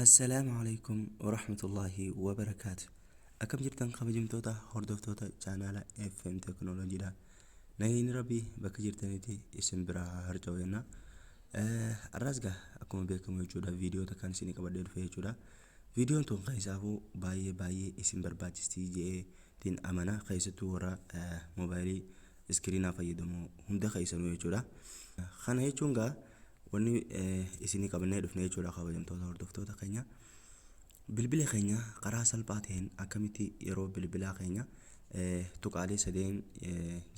Assalaamu alaikum warahmatullaahi wabarakaatu. Akkam jirtan kabajamtoota hordoftoota chaanaala FM Teknooloojiidha. Nageenyi Rabbii bakka jirtanitti isin biraa haa harca'u jenna. Har'as gaa akkuma beekamu jechuudha viidiyoota kan isinii qabadhee dhufe jechuudha. Viidiyoon tun keessaafuu baay'ee baay'ee isin barbaachistii je'eetiin amana, keessattuu warra moobaayilii iskiriinaa fayyadamu hunda keessanuu jechuudha. Kana jechuun gaa wanni isinii qabannee dhufne jechuudha, kabajamtoota hordoftoota keenya. Bilbila keenya karaa salphaa ta'een akkamitti yeroo bilbilaa keenya tuqaalee sadeen,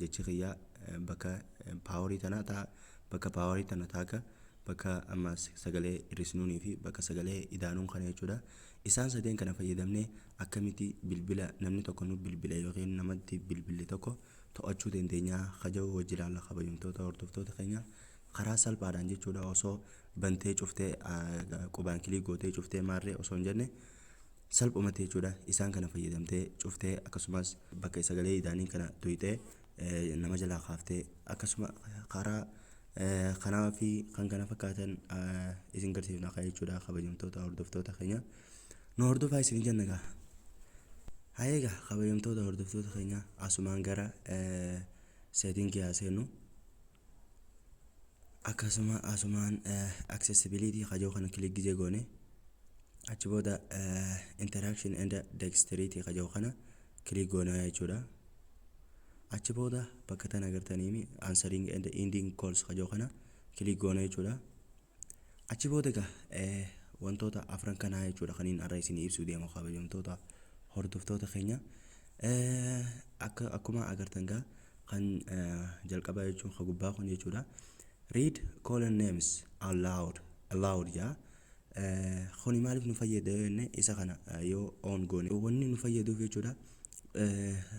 jechi kiyya bakka paawarii tanaa ta'a, bakka paawarii tana taaka, bakka ammas sagalee hir'isnuunii fi bakka sagalee idaanuun kana jechuudha. Isaan sadeen kana fayyadamnee akkamitti bilbila namni tokko nu bilbile yookiin namatti bilbille tokko to'achuu dandeenya kaja'u wajji ilaalla, kabajamtoota hordoftoota keenya, karaa salphaadhaan jechuudha. Osoo bantee cuftee, qubaan click gootee cuftee maarree osoo hin jenne, salphumatti jechuudha isaan kana fayyadamtee cuftee, akkasumas bakka sagalee idaanii kana tuyxee nama jalaa kaaftee, akkasuma karaa kanaa fi kan kana fakkaatan isin garsiifna jechuudha. Kabajamtoota hordoftoota keenya, nu hordofaa isin jenna gaa. Haa egaa kabajamtoota hordoftoota keenya, asumaan gara settingii haa seennu. Akkasuma asumaan accessibility kajoo kana click gizee goone, achi booda interaction and dexterity kajoo kana click goona jechuudha. Achi booda bakka tana agartaniimi answering and ending calls kajoo kana click goona jechuudha. Achi booda egaa wantoota afran kanaa jechuudha kaniin har'a isinii ibsuu deemu, kabajamtoota hordoftoota keenya. Akka akkuma agartan gaa kan jalqabaa jechuun kan gubbaa kun jechuudha. Read call names aloud jaa. Kuni maaliif nu fayyada yoo jenne, isa kana yoo on goone wanni nu fayyaduuf jechuudha,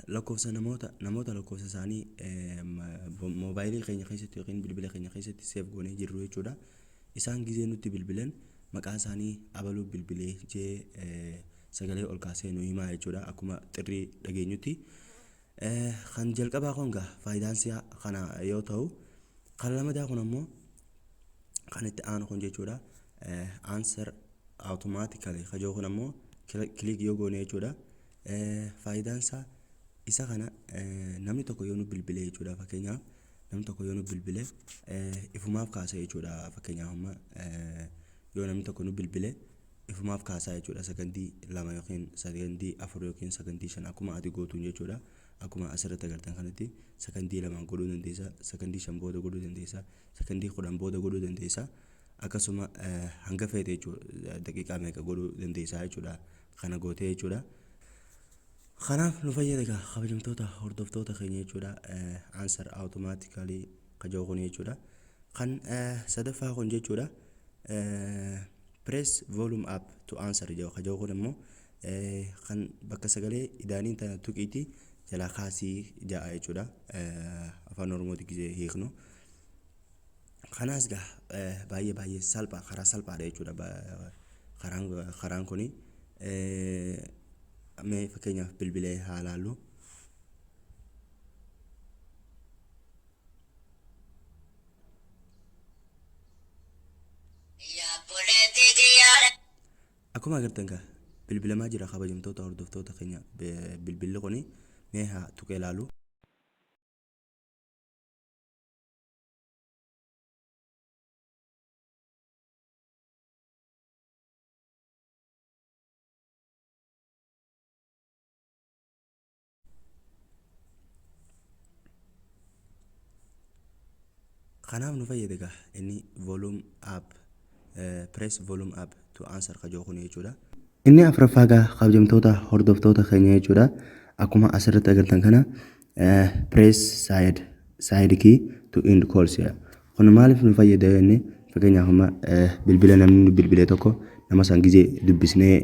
lakkoofsa namoota lakkoofsa isaanii moobaayilii keenya keessatti yookiin bilbila keenya keessatti save goonee jirru jechuudha. Isaan gizee nutti bilbilan maqaa isaanii abaluu bilbilee jee sagalee ol kaasee nu himaa jechuudha, akkuma xirrii dhageenyutti. Kan jalqabaa kun gaa faayidaan isaa kana yoo ta'u, kan lamadaa kun ammoo kan itti aanu kun jechuudha. Answer automatically kajoo kun ammoo click yoo goone jechuudha. Faayidaan isaa isa kana, namni tokko yoo nu bilbile jechuudha, fakkeenyaaf namni tokko yoo nu bilbile ifumaaf kaasa jechuudha. Fakkeenyaaf amma yoo namni tokko nu bilbile ifumaaf kaasaa jechuudha, sakandii 2 yookiin sakandii 4 yookiin sakandii 5 akkuma ati gootuun jechuudha. Akkuma asirratti agartan kanatti sakandii 2n godhuu dandeessa, sakandii 5 booda godhuu dandeessa, sakandii 10 booda godhuu dandeessa, akkasuma hanga feete jechuudha daqiiqaa meeqa godhuu dandeessa jechuudha kana gootee jechuudha. Kanaaf nu fayyada egaa kabajamtoota hordoftoota keenya jechuudha, answer automatically kaja'u kun jechuudha. Kan sadaffaa kun jechuudha, press volume up to answer jedhu kaja'u kun immoo kan bakka sagalee idaanii tana tuqiitii jalaa kaasii ja'a jechuudha, afaan Oromooti gizee hiiknu. Kanaas gaa baay'ee baay'ee salphaa, karaa salphaadha jechuudha karaan kuni. Mee fakkeenyaaf bilbilee haa laallu. Akkuma agartan gaa bilbilamaa jira, kabajamtoota hordoftoota keenya, bilbilli kuni mee haa tuqee laalu. Kanaaf nu fayyada egaa inni volume up, press volume up to answer kajoo kun jechuudha. Inni afuraffaa egaa kabajamtoota hordoftoota keenya jechuudha. Akkuma asirratti agartan kana press side key to end calls jedha. Kun maaliif nu fayyada yoo jenne, fakkeenyaaf amma bilbila namni nu bilbile tokko nama san gizee dubbisnee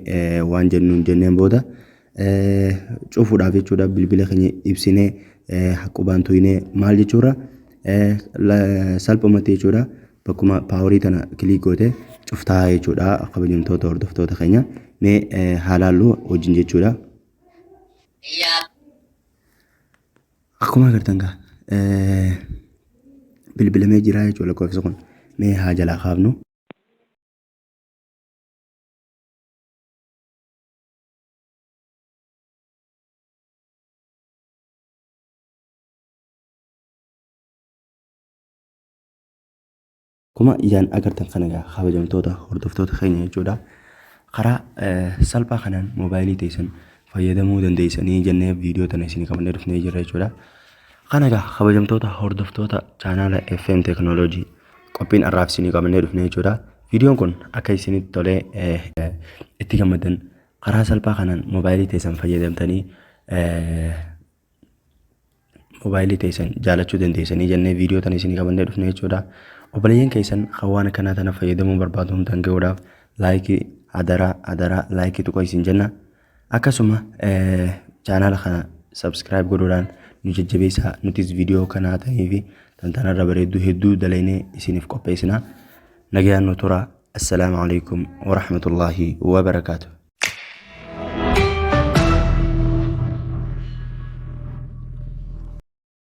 waan jennuun jenneen booda cufuudhaaf jechuudha, bilbila keenya ibsinee qubaan tuynee maal jechuurra, salphumatti jechuudha bakkuma paawarii tana click goote cuftaa jechuudha. Kabajamtoota hordoftoota keenya, mee haa laallu wajjin jechuudha. Akkuma agartan gaa bilbilamee jira jechuudha lakkoofsi kun, mee haa jalaa kaafnu. Akkuma ijaan agartan kana egaa, kabajamtoota hordoftoota keenya jechuudha. Karaa salphaa kanaan moobaayilii teessan fayyadamuu dandeessanii jennee viidiyoo tana isinii qabannee dhufnee jirra jechuudha. Kana egaa, kabajamtoota hordoftoota chaanaala FM Teekinooloojii, qophiin har'aaf isinii qabannee dhufnee jechuudha. Viidiyoon kun akka isinitti tolee itti gammaddan, karaa salphaa kanaan moobaayilii teessan fayyadamtanii moobaayilii teessan jaalachuu dandeessanii jennee viidiyoo tana isinii qabannee dhufne jechuudha. Obboleeyyan keessan kan waan akkanaa tana fayyadamuu barbaadu hundaan gahuudhaaf like hadaraa hadaraa like tuqa isin jenna. Akkasuma chaanaala kana subscribe godhuudhaan nu jajjabeessaa, nutis viidiyoo kanaa ta'ee fi tantanarra bareedduu hedduu dalaynee isiniif qopheessina. Nagayaan nu tura. Assalaamu alaikum warahmatullaahi wabarakaatuh.